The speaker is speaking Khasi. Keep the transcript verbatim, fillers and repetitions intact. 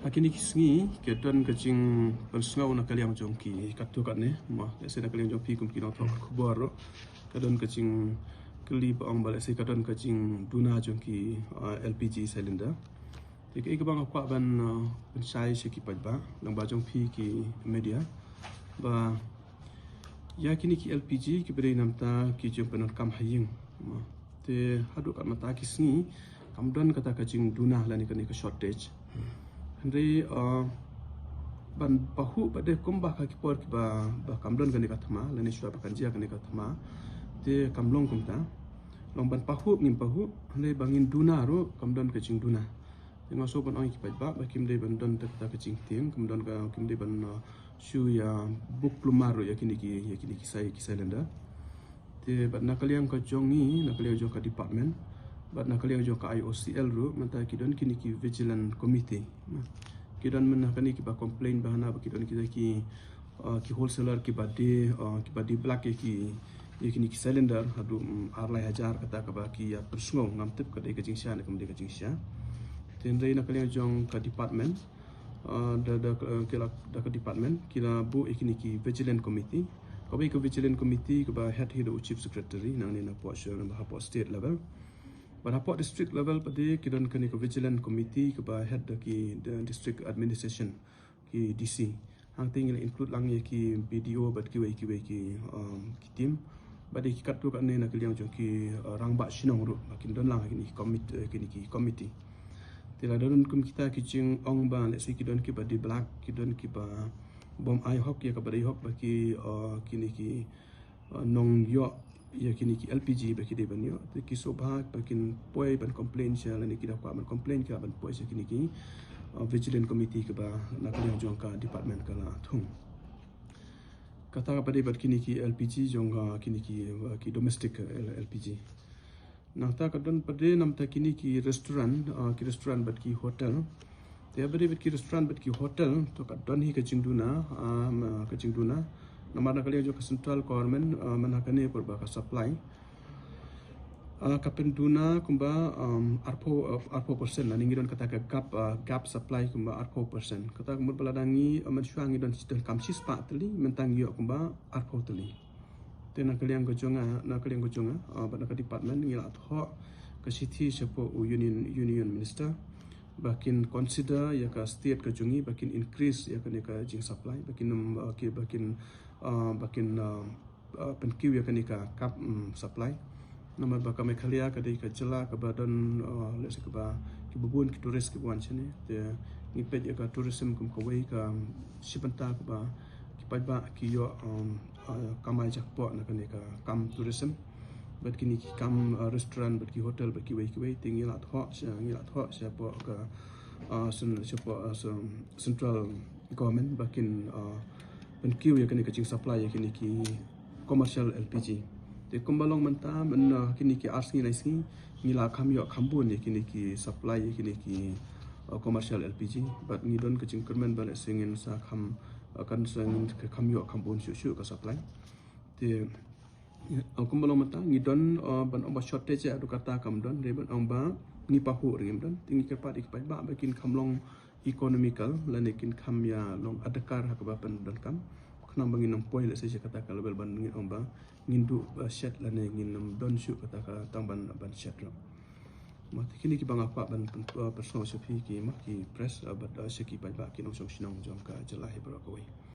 Ha kine ki sngi ka don ka jingpynsngew na ka liang jong ki katto katne, ma, lehse na ka liang jong phi kum ki nongthoh khubor ruh ka don ka jingkylli ba ong ba lehse ka don ka jingduna jong ki, ah, L P G cylinder. Te kaei kaba nga kwah ban, ah, pynshai sha ki paidbah lyngba jong phi ki media ba ïa kine ki L P G kiba dei namar ki jingpyndonkam ha ïing. Te haduh katne mynta ki sngi kam don kata ka jingduna lane kane ka shortage. Hynrei, ah, ban pahuh pat de kumba ha ki por kiba, ba kam don kane ka thma lane shuwa ba kan jia kane ka thma, te kam long kumta. Long ban pahuh ngim pahuh, hynrei ba ngin duna ruh kam don ka jingduna. Te nga shu ban ong ïa ki paidbah ba kim dei ban don kata ka jingtieng, kim don ka, kim dei ban, uh, shu ïa buk kulmar ruh ïa kine ki, ïa kine ki cy-, ki cylinder. Te bad na ka liang ka jong ngi, na ka liang jong ka department, bad na ka liang jong ka I O C L ruh, mynta ki don kine ki vigilant committee. Ki don mynta kine kiba complain ba hana ba ki don kita ki, uh, ki wholesaler kiba die, uh, kiba die black ïa ki, ïa kine ki cylinder haduh, mm, ar lai hajar kata kaba ki ïa pynsngew, ngam tip ka dei ka jingshisha ne kam dei ka jingshisha. Te hynrei na ka liang jong ka department, uh, da, da, uh, ki la, da ka department ki la buh ïa kine ki vigilant committee. Kaba ïa ka vigilant committee kaba head hi da u chief secretary nangne na pdeng sha, na hapoh state level. Bad hapoh district level pat de ki don kane ka vigilant committee kaba head da ki, da district administration, ki D C. Hangta ngi la include lang ïa ki B D O bad kiwei kiwei ki, um, ki team. Bad ïa ki katto katne na ka liang jong ki, uh, rangbah shnong ruh ba kin don lang ha kine ki commit-, uh, kine ki committee. Te lada don kum kita ki jingong ba lehse ki don kiba die black, ki don kiba bym ai hok ïa kaba dei hok ba ki, uh, kine ki, uh, nongïoh ïa kine ki L P G ba ki dei ban ïoh. Te ki sngewbha ba kin poi ban complain sha, lane ki da kwah ban complain ki lah ban poi sha kine ki, uh, vigilant committee kaba na ka liang jong ka department ka la thung. Kata kaba dei bad kine ki L P G jong, uh, kine ki, uh, ki domestic, uh, L P G. Nangta ka don pat de namar kine ki restaurant, uh, ki restaurant bad ki hotel. Te haba dei bad ki restaurant bad ki hotel, to ka don hi ka jingduna, um, uh, ka jingduna. Namar na ka liang jong ka central government, uh, mynta kane por ba ka supply, uh, ka pynduna kumba, um, arphew, uh, arphew percent, lane ngi don kata ka gap, uh, gap supply kumba arphew percent. Kata kumba lada ngi, uh, mynshuwa ngi don, don kam shispah tylli, mynta ngi ïoh kumba arphew tylli. Te na ka liang ka jong nga, na ka liang ka jong nga, uh, bad na ka department ngi la thoh ka shithi shapoh u union, union minister ba kin consider ïa ka state ka jong ngi ba kin increase ïa kane ka jing supply, ba kin, um, uh, ki, ba kin, uh, ba kin, uh, uh, pynkiew ïa kane ka kap, um, supply. Namar ba ka Meghalaya ka dei ka jylla kaba don, uh, lehse kaba, kiba bun ki tourist kiba wan shane. Te ngi peit ïa ka tourism kum kawei ka, um, shi bynta kaba ki paidbah ki ïoh, um, uh, kamai jakpoh na kane ka kam tourism. Bad kine ki kam, uh, restaurant bad ki hotel bad kiwei kiwei, te ngi la thoh sha, ngi la thoh shapoh ka, uh, sen-, shapoh, uh, sen-, central government ba kin, uh, pynkiew ïa kane ka jing supply ïa kine ki commercial L P G. Te kumba long mynta, mynta kine ki ar sngi lai sngi ngi la kham ïoh kham bun ïa kine ki supply ïa kine ki, uh, commercial L P G. Bad ngi don ka jingkyrmen ba lehse ngin sa kham, uh, kan sa ngin kham ïoh kham bun shuh shuh ka supply. Te, uh, kumba long mynta ngi don, uh, ban ong ba shortage ïa, haduh katta kam don, hynrei ban ong ba ngi pahuh ruh ngim don. Te ngi kyrpad ïa ki paidbah ba kin kham long economical lane kin kham ïa long adkar ha kaba pyndonkam. Khnang ba ngin ym poi lehse sha kata ka level ban ngin ong ba ngin duh, uh, shet lane ngin ym don shuh kata ka tang ban, ban shet ruh. Ma te kine kiba nga kwah ban pyn-, uh, pynsngew sha phi ki, ma, ki press, uh, bad, uh, sha ki paidbah ki nongshong shnong jong ka jylla hi baroh kawei.